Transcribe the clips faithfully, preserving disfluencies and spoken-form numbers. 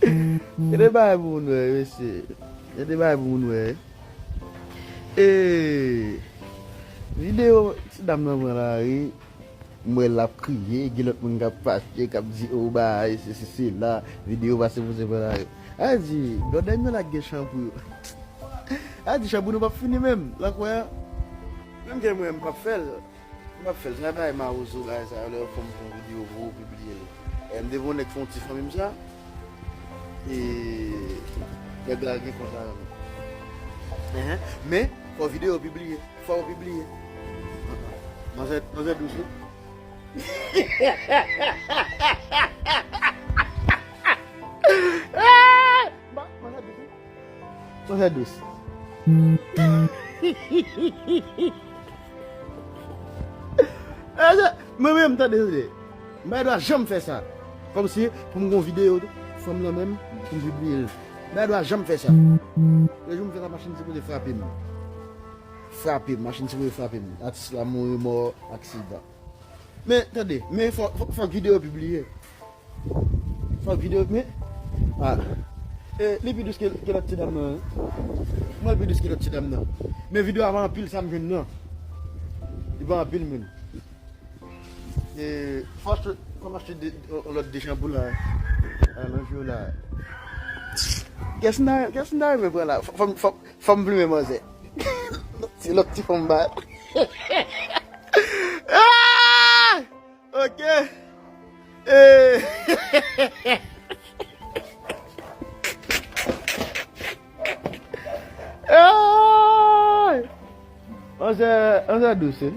Gen de bagay pou moun wè, mesye. Gen de bagay pou moun wè. E videyo ti dam nan pran la, wi. M wè l ap kriye, gen lòt moun k ap fache, k ap di, "O, bagay, sesi, sela, videyo pa sipoze pran la." A di, blòdèy mwen la gen chanpou yo. A di, chanpou nou p ap fini menm, la kwè. Menm ke mwen, m p ap fè l. M ap fè l. Se bagay mawozo, bagay sa yo, lè yo fè m fè yon videyo pou yo pibliye l. E m te vin nèg fè yon ti fanmi m sa. E nèg la gen konsa nan men. Enhen. Men, fò videyo pibliye. Fò yo pibliye. Manzè, manzè dous, wi. Ah! Manzè dous, wi. Manzè dous. Mwen menm, tande, tande. M pa dwa janm fè sa. Kòmsi pou m gon videyo fanm nan menm, pou m pibliye l. M pa dwa janm fè sa. Le jou m fè sa, machin sipoze frape m. Frape m, machin sipoze frape m. Atis la mouri mò aksidan. Men, tande, men fò, fò, fòk videyo pibliye. Fòk videyo, men, ah. E, li pi dous ke, ke lòt ti dam nan, wi. Mwen, li pi dous ke lòt ti dam nan. Men videyo a pa anpil sa m jwenn nan. Li pa anpil, menm. E, fò achte, fò m achte de, yon, yon lòt de chanpou la. A, nan jou la. Kès m ta, kès m ta renmen pran la? Fò, fò, fò, fò m plimen manzè. Ti lòt ti fanm ba. Ah! Ok. Eh. Ay! Manzè, manzè dous, wi.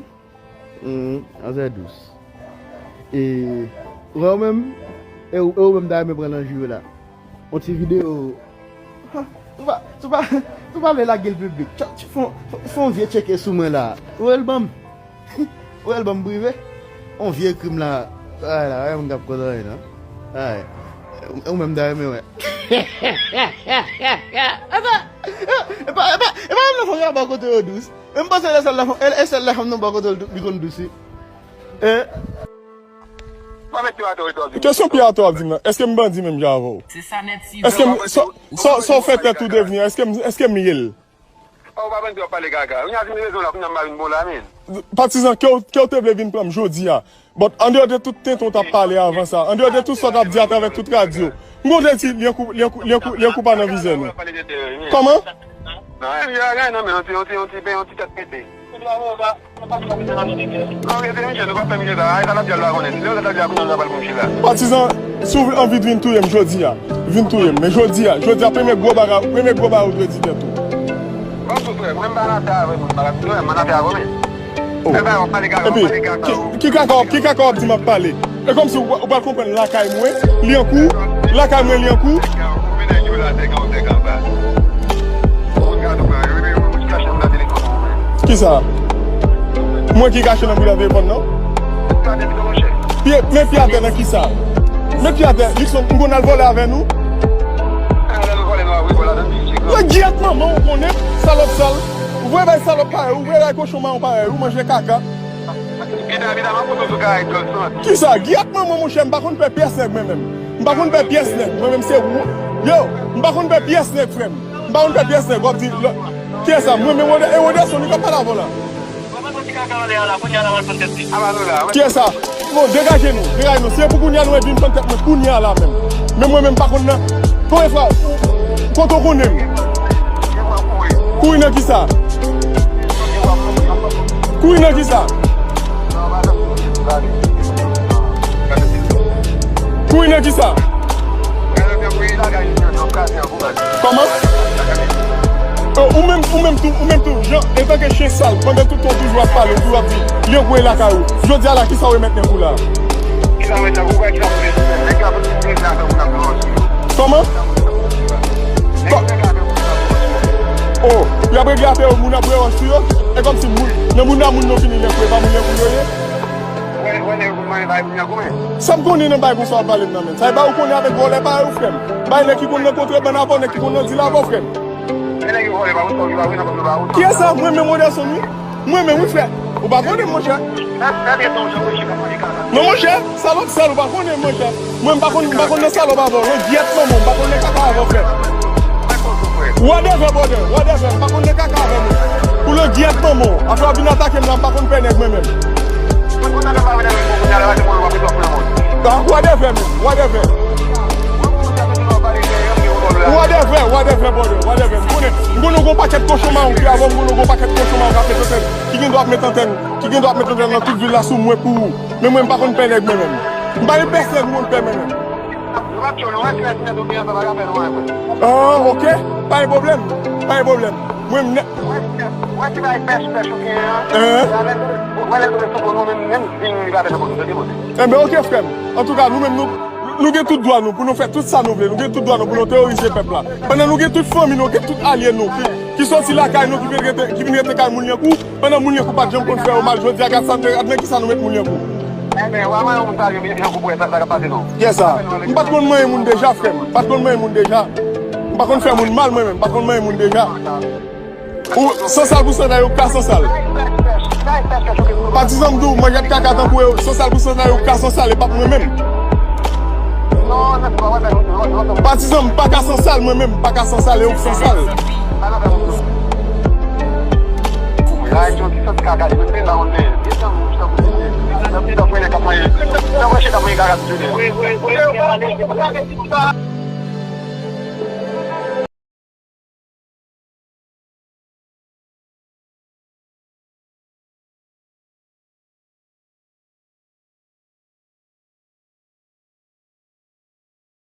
Hmm, manzè dous. E, ou wè ou menm, e ou, e ou menm ta renmen pran nan jou la. Yon ti videyo. Ha, sou pa, sou pa vle lage l piblik. Tchòk, tchòk, fè yon, fè yon vye tcheke sou mwen la. Ou wè l ban m. Ou wè l ban m prive. Yon vye krim la. Ay la, ay moun k ap kontan wi non. Ay. Ou menm ta renmen wè. Epa, epa, epa, epa menm nan fò yo ap bò kote yo dous. Men m panse e sèl la, e, e sèl la fanm nan bò kote l dou-, li konn dous wi. E. Kesyon pi atò w ap di m nan, èske m bandi menm jan avè w? Èske m, sa, sa, sa w fè tèt ou devni an, èske m, èske m ye l? Ou pa bandi w ap pale gaga. Kounya di m rezon la, kounya m pa vin bon la, men. Patizan, ke w, ke w te vle vin pran m jodi a? But andeyò de tout tenten w t ap pale avan sa, andeyò de tout sa w t ap di atravè tout radyo, m konn te di lyen kou, lyen kou, lyen kou, lyen kou pa nan vizè nou. Kòman? Non, e, yo, a gen nan men yon ti, yon ti, yon ti, yon ti tèt pete. Patizan, si w anvi vin touye m jodi a, vin touye m. Men jodi a, jodi a, premye gwo bagay, premye gwo bagay ou dwe di tèt ou. Oh. Epi, ki, ki kaka w, ki kaka w ap di m ap pale? E kòmsi w, w pral konprann lakay mwen, li an kou, lakay mwen, li an kou. Kisa? Mwen ki kache nan bouda telefòn nan? Pye, men pye atè nan kisa? Men pye atè, Luckson, m konn al vòlè avè nou? Mwen giyèt manman w konnen, salòp sal. Ou vre bay salòp parèy, ou vre bay kochon mawon parèy, ou manje kaka. Kisa? Giyèt manman monchè, m pa konn pè pyès nèg mwen menm. M pa konn pè pyès nèg, mwen menm se wo-, yo, m pa konn pè pyès nèg frè m. M pa konn pè pyès nèg, w ap di, lò, kiyès sa? Mwen menm, e Roderson, li k ap pale avè w la. Kiyès sa? Bon, degaje nou, degaje nou. Se pou kounye a nou mèt vin pran tèt mwen kounye a la menm. Men mwen menm pa konn nan. Konbyen fwa? Kote w konnen m? Kouri nan kisa? Kouri nan kisa? Kouri nan kisa? Kòman? Ou menm, ou menm tou, ou menm tou, jan, antanke chen sal, pandan tout tan w toujou ap pale, ou toujou ap di, li an kou e lakay ou. Jodi a la, kisa w remèt nan kou la? Kòman? Kò-, oh, y ap regle afè yo, moun ap bwè wòch sou yo. E kòmsi moun, nan moun nan moun nou fini lè kou, e pa moun lè kou yo ye. Sa m konnen nan bay konsa w ap pale m nan men. Sa e ba ou konnen avèk vòlè parèy ou frè m. Bay nèg ki konn nan kontrebann avè w, nèg ki konn nan dil avè w frè m. Kiyès sa? Mwen menm Roderson wi. Mwen menm, wi, frè. Ou pa konnen, monchè. Non, monchè, salòp sal, ou pa konnen, monchè. Mwen, m pa konn, m pa konn nan salòp avè w. Langyèt manman w, m pa konn nan kaka avè w, frè. Whatever, brother, whatever. M pa konn nan kaka avè w. Pou langyèt manman w. Apre w vin atake m la, m pa konn pè nèg mwen menm. Ah, whatever, man. Whatever. Whatever, whatever, brother. Whatever. M konnen, m konnen w gon pakèt kochon mawon ki avè w, m konnen w gon pakèt kochon mawon k ap met antèn, ki gen dwa ap met antèn, ki gen dwa ap met antèn nan tout vil la sou mwen pou ou. Men mwen, m pa konn pè nèg mwen menm. M pa gen pèsonn m konn pè mwen menm. Ah, ok. Pa gen pwoblèm. Pa gen pwoblèm. Mwen, m nè- Enben, ok, frè m. Antouka, nou menm, nou, nou gen tout dwa nou pou nou fè tout sa nou vle. Nou gen tout dwa nou pou nou teworize pèp la. Pandan nou gen tout fanmi nou, gen tout alye nou ki, ki soti lakay nou, ki vin rete, ki vin rete kay moun Lyankou. Pandan moun Lyankou pa t janm konn fè yo mal, jodi a, gad sa, gad nan kisa nou met moun Lyankou. Enben, w a manyen moun sa yo, Lyankou pou wè sa, sa k ap pase non. Kiyès sa? M pa t konn manyen moun deja, frè m. M pa t konn manyen moun deja. M pa konn fè moun mal, mwen menm. M pa t konn manyen moun deja. Ou, sansal pou sansal, ou ka sansal. Patizan m di w, manjèt kaka tankou yo, sansal pou sansal, ou ka sansal, e pa t mwen menm. Patizan m pa ka sansal, mwen menm, m pa ka sansal, e ou k sansal.